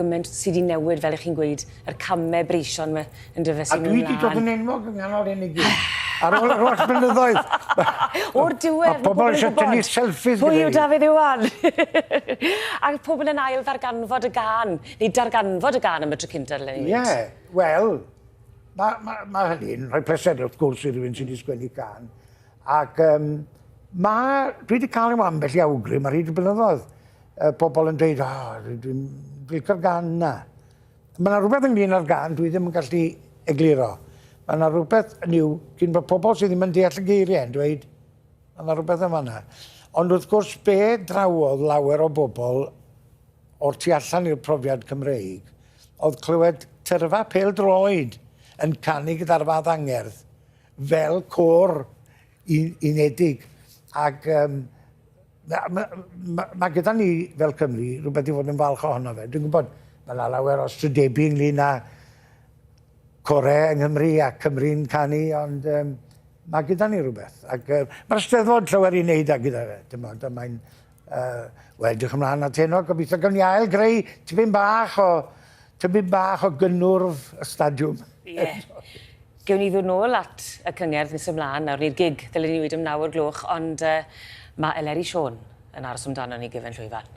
Gymaint sy 'di newid, fel 'ych chi'n gweud, yr came breision 'ma yndyfe sy'n mynd mlan. A dwi 'di dod yn enwog yng nghanol hyn i gyd. Ar ôl yr holl blynyddoedd. O'r diwedd. Mae pobl eisiau tynnu selfies gyda fi. Pwy yw Dafydd Iwan? Ac pobl yn ail ddarganfod y gân, neu darganfod y gân am y tro cynta dylen ni weud. Ie, wel, mae ma, ma hynny'n rhoi pleser wrth gwrs i rywun sydd wedi sgwennu cân. Ac um, ma, dwi wedi cael yw ambell i awgrym ar hyd y blynyddoedd. Pobl yn dweud, oh, dwi'n licio'r gân 'na. Mae yna rhywbeth ynglyn â'r gân dwi ddim yn gallu egluro. Mae yna rhywbeth, yn yw, cyn bod pobl sydd ddim yn deall y geiriau yn dweud, mae yna rhywbeth yn fanna. Ond wrth gwrs, be drawodd lawer o bobl o'r tu allan i'r profiad Cymreig, oedd clywed tyrfa pêl-droed yn canu gyda'r fath angerdd fel côr unedig. Ac um, Mae ma, ma, ma gyda ni fel Cymru rhywbeth i fod yn falch ohono fe. Dwi'n gwybod mae yna lawer o strydebu ynglyn â core yng Nghymru a Cymru'n canu, ond um, mae gyda ni rhywbeth. Ac uh, mae'r Steddfod llawer i wneud â gyda fe. Dim ond, mae'n... Uh, wel, diolch ymlaen at heno. Gobeithio gawn ni ail greu tipyn bach o, tipyn bach o gynnwrf y stadiwm. Ie. Yeah. Gewn ni ddod nôl at y cyngerdd nes ymlaen nawr, neu'r gig, ddylen ni weud am 9 o'r gloch, ond uh, mae Eleri Siôn yn aros amdano ni gyfen llwyfan.